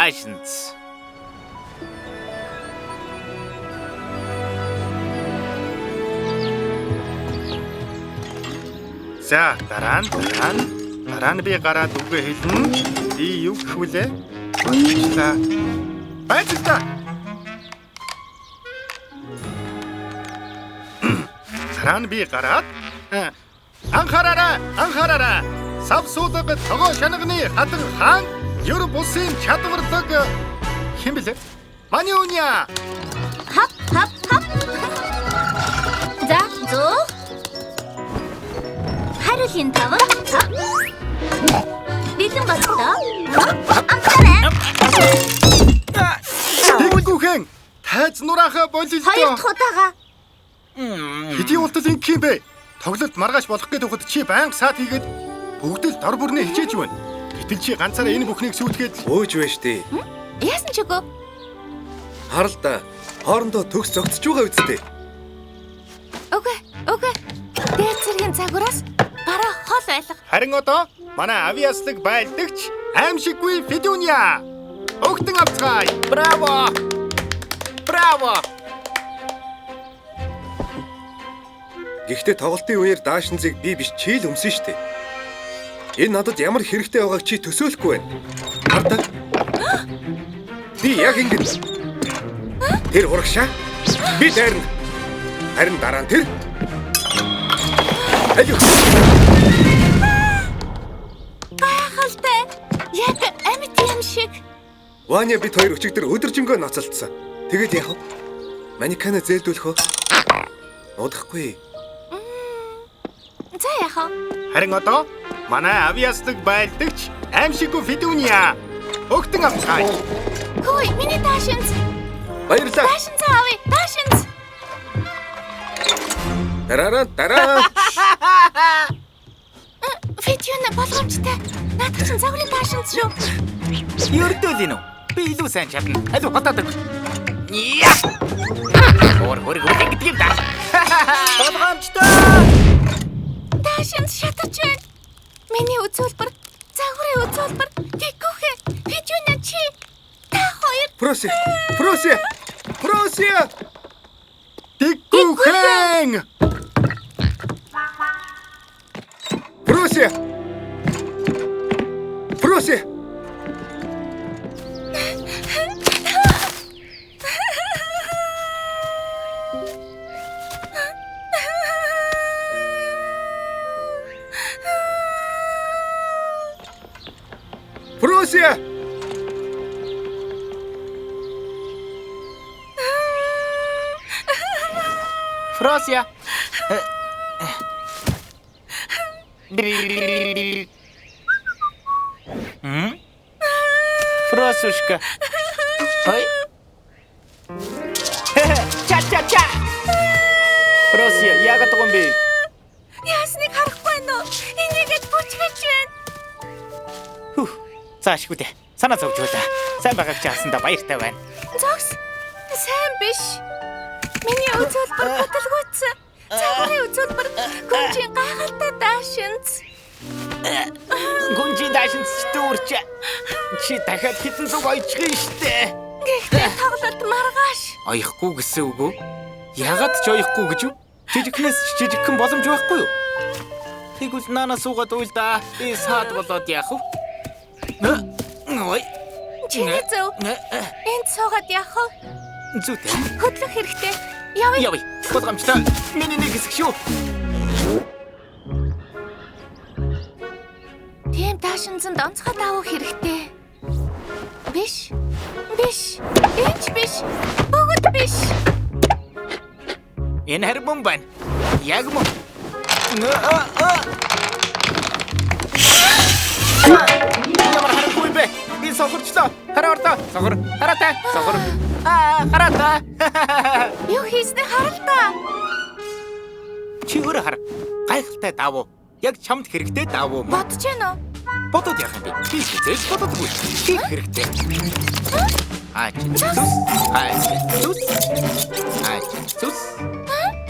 даашинз. За, дараа нь би гараад үгээ хэлнэ. Би юу гэх вүлээ? Баярлалаа. Баярлалаа. Дараа нь би гараад анхаараарай, анхаараарай. Сав суудаг тогоо шанагны хадан хаан ер бусын чадварлаг хэн блэ? Манюня. Хап хап хап. За, зөө. Хариулын тав. Бэлэн боллоо. Амтарай. Тэггүйхэн тайз нураахаа болилдоо. Хоёр дахь удаага. Хэдий болтол ингэх юм бэ? Тоглолт маргааш болох гээд байхад чи байнга саад хийгээд бүгд л дор бүрнээ хичээж байна. Гэтэл чи ганцаараа энэ бүхнийг сүйтгэхэд өөж байж тээ. Яасан ч үгүй. Харал да. Хоорондоо төгс зогтож байгаа үсттэй. Үгүй, үгүй. Дээд зэргийн загвараас бараа хол байлга. Харин одоо манай авиаслаг байлдагч аимшиггүй Федуня. Өгтөн авцгаая. Браво! Браво! Гэхдээ тоглолтын үеэр даашинзыг би биш чи л өмсөн штэ. Энэ надад ямар хэрэгтэй байгааг чи төсөөлөхгүй байна. Хар та. Би яг ингэж. Тэр урагшаа. Би дайрна. Харин дараа нь тэр. Аль. Гайхалтай. Яг амьд юм шиг. Ваня бид хоёр өчигдөр өдөржингөө ноцолдсон. Тэгээд яах вэ? Маникана зээлдүүлэх үү? Удахгүй. За яах вэ? Харин одоо манай авиаслаг байлдагч аимшиггүй Федуня. Өгтөн авцгаая. Хөөе, миний даашинз. Баярлалаа. Даашинз авъя. Даашинз. Дараараа дараа. Федуня болгоомжтой. Наадах чинь загварын даашинз шүү. Ердөөл гинүү. Би илүү сайн чадна. Аль хотоод өг. Яа! Хөр хөр гэдэг юм да. Болгоомжтой. Даашинз шатарч байна. Миний үзүүлбэр, загварын үзүүлбэр, тэггүйхэ. Федуня чи та хоёр Фроси. Фроси. Фроси. Тэггүйхэн. Фроси. Фроси. Фроси. Фросия. Фросушка. Ой. Ча-ча-ча. Фросия, яагаад байгаа юм бэ? Яасныг харахгүй байна уу? Энийгээд бүжгэлж байна. Хүх. Заашгүй дээ. Санаа зовж байлаа. Сайн байгааг чи харсандаа баяртай байна. Зогс. Сайн биш. Миний үзүүлбэр бүтэлгүйтсэн. Загварын үзүүлбэр гүнжийн гайхалтай даашинз. Гүнжийн даашинз ч дүүрч. Чи дахиад хэдэн зүг оёчих юм штэ. Гэхдээ тоглолт маргааш. Оёхгүй гэсэн үг үү? Яагаад ч оёхгүй гэж үү? Жижигхнээс ч жижигхэн боломж байхгүй юу? Тэгвэл наана суугаад уйл да. Би саад болоод яах вэ? Ой. Чиний зөв. Энд суугаад яах вэ? Зүйтэй. Хөдлөх хэрэгтэй. Явъя. Явъя. Болгоомжтой. Миний нэг хэсэг шүү. Тийм даашинзанд онцгой давуу хэрэгтэй. Биш. Биш. Энд ч биш. Бүгд биш. Энэ харин мөн байна. Яг мөн. Ямар харахгүй бэ? Би сохорчлоо. Хараа ордоо. Сохор. Хараатай. Сохор. Аа, хараатай. Юу хийснийг харал та. Чи өөрөө хар. Гайхалтай давуу. Яг чамд хэрэгтэй давуу. Бодож байна уу? Бодод яах юм бэ? Би хизээж бододгүй. Хийх хэрэгтэй. Аач зүс. Аач зүс. Аач зүс.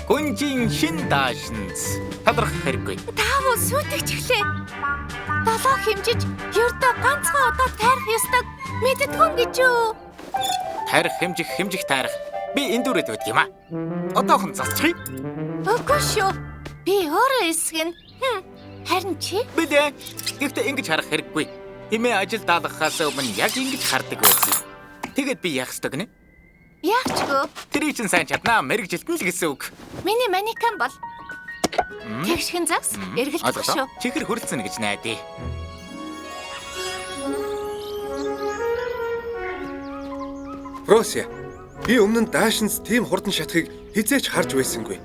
Гүнжин шин даашинз. Талархах хэрэггүй. Таавал сүйтгэж эхлэв. Долоо хэмжиж ердөө ганцхан удаа тайрах ёстой Мэддэггүй юм гэж юу? Тарих хэмжих хэмжих таарах. Би энд дүрээд байдаг юм аа. Одоохон засчих. Үгүй шүү. Би өөрөө эсгэн. Харин чи? Билээ. Гэхдээ ингэж харах хэрэггүй. Эмээ ажил даалгахаас өмнө яг ингэж хардаг байсан. Тэгээд би яах ёстой гинэ? Яах ч гоо. Тэрийг чинь сайн чаднаа. Мэргэжилтэн л гэсэн үг. Миний манекан бол. Тэгшхэн загс эргэлдэх шүү. Чихэр хөрөлцөн гэж найдаа. Фрося, би өмнө нь Даашинз тийм хурдан шатахыг хэзээ ч харж байсангүй.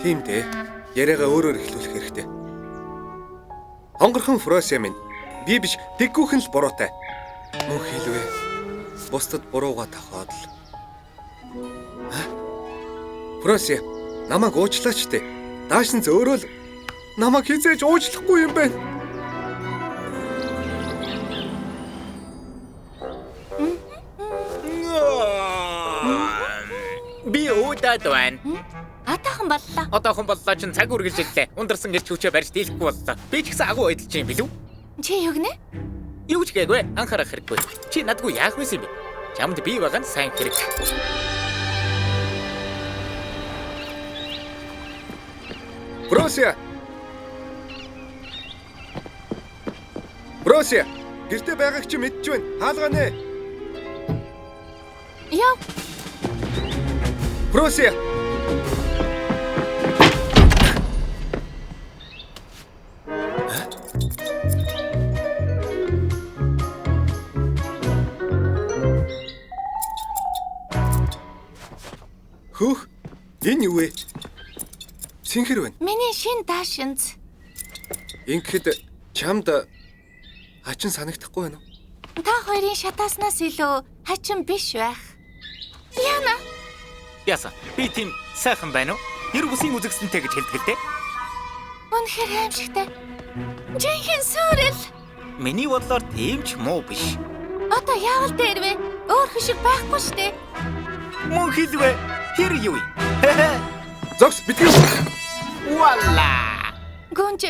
Тийм дээ. Яриагаа өөрөөр эхлүүлэх хэрэгтэй. Хонгорхон Фрося минь, би биш тэггүүхэн л буруутай. Мөн хэлвэ. Бусдад бурууга тохиодол. Фрося, намайг уучлаач дээ. Даашинз өөрөө л намайг хэзээ ч уучлахгүй юм байна. Би уудад байна. Одоохон боллоо. Одоохон боллоо чинь цаг үргэлжлэлээ. Ундарсан гэрч хүчээ барьж дийлэхгүй боллоо. Би ч гэсэн агуу эдэлж юм билүү? Чи юу гинэ? Юу ч гээгүй. Анхаарах хэрэггүй. Чи надгүй яах вэ юм бэ? Чамд би байгаа нь сайн хэрэг. Фрося! Фрося! Гэртээ байгааг чи мэдэж байна. Хаалгаа нэ. Яв. Фрося! Хөөх, энэ юу вэ? Цэнхэр байна. Миний шинэ даашинз. Ингэхэд чамд хачин санагдахгүй байна уу? Та хоёрын шатааснаас илүү хачин биш байх. Яна. Яса, би тийм сайхан байна уу? Ер бүсийн үзэгсэнтэй гэж хэлдэг л дээ. Үнэхээр аимшигтай. Жинхэнэ сүрэл. Миний бодлоор тийм ч муу биш. Одоо яавал дээр вэ? Өөр хөшиг байхгүй штэ. Мөн хэлвэ. Тэр юу юм? Зогс битгий. Вала. Гүнж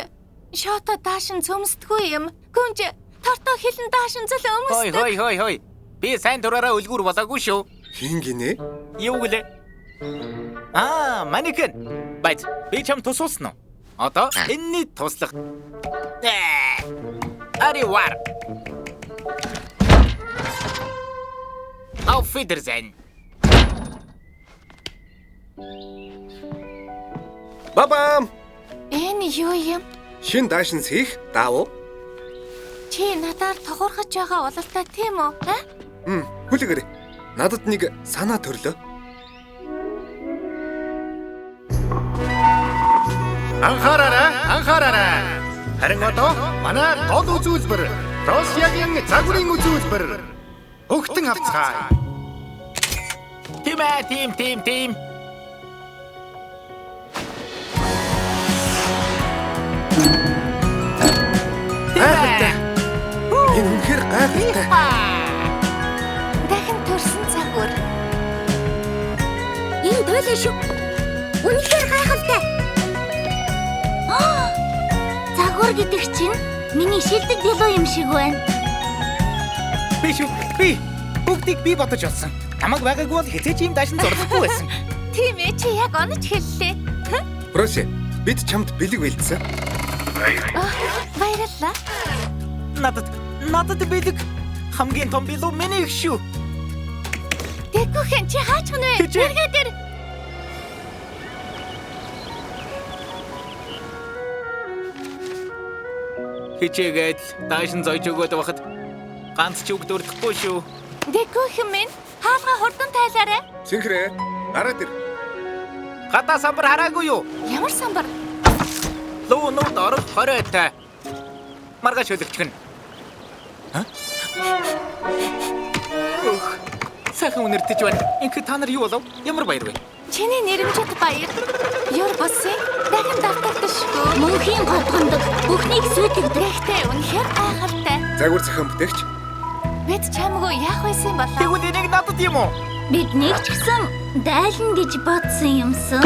шото даашин цөмсдгүй юм. Гүнж торто хилэн даашин зөл өмсдөг. Хой хой хой хой. Би сайн дураараа үлгүүр болоогүй шүү. Хин гинэ? Юу гэлээ? Аа, манекен. Байц, би чам тусуулсан уу? Одоо энэний туслах. Аривар. Auf Wiedersehen. Бабам! Энэ юу юм? Шин даашинз хийх даав. Чи надаар тухурхаж байгаа улалтай тийм үү? Аа? Хүлээгээрэй. Надад нэг санаа төрлөө. Анхаараарай, анхаараарай. Харин одоо манай гол үзүүлбэр Фросягийн загварын үзүүлбэр. Өгтөн авцгаая. Тийм ээ, тийм тийм тийм. Гайхалтай. Энэ үнэхээр гайхалтай. Дахин төрсөн загвар. Энэ туйлын шүү. Үнэхээр гайхалтай. Загвар гэдэг чинь миний шилдэг дэлүү юм шиг байна. Би шүү. Би бүгдийг би бодож олсон. Намайг байгаагүй бол хэзээ ч ийм даашин зурлахгүй байсан. Тийм ээ, чи яг онож хэллээ. Фрося, бид чамд бэлэг бэлдсэн. Баярлалаа. Надад бэлэг хамгийн том билүү миний их шүү. Тэггүйхэн чи хаач гэнэ вэ? Эргээд ир. Хичээгээд даашин зойж өгөөд байхад ганц ч үг дурдахгүй шүү. Тэггүйхэн минь хаалгаа хурдан тайлаарай. Цэнхрээ, гараад ир. Гадаа самбар хараагүй юу? Ямар самбар? Луунууд орох 20-тай. Маргааш хөлөгчгөн. Өх. Сайхан үнэртэж байна. Ингээд та нар юу болов? Ямар баяр вэ? Чиний нэрэмжит баяр. Юр бусын дахин давтагдашгүй. Мөнхийн годгондог бүхнийг сүйтгэдэг. Гэхдээ үнэхээр гайхалтай. Загвар зохион бүтээгч. Бид чамгүй яах байсан болоо? Тэгвэл энийг надад юм уу? Бид нэг ч гэсэн дайлна гэж бодсон юмсан.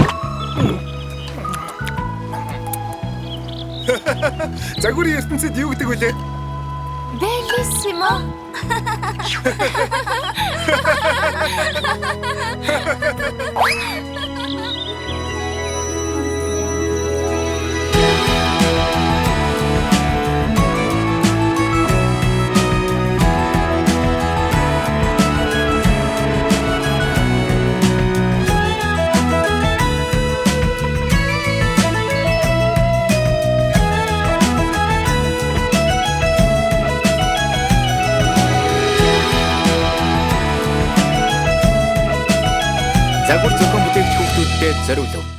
Загварын ертөнцид юу гэдэг вүлээ? Bellissimo. Загвар зохион бүтээгч хүүхдүүддээ зориулав.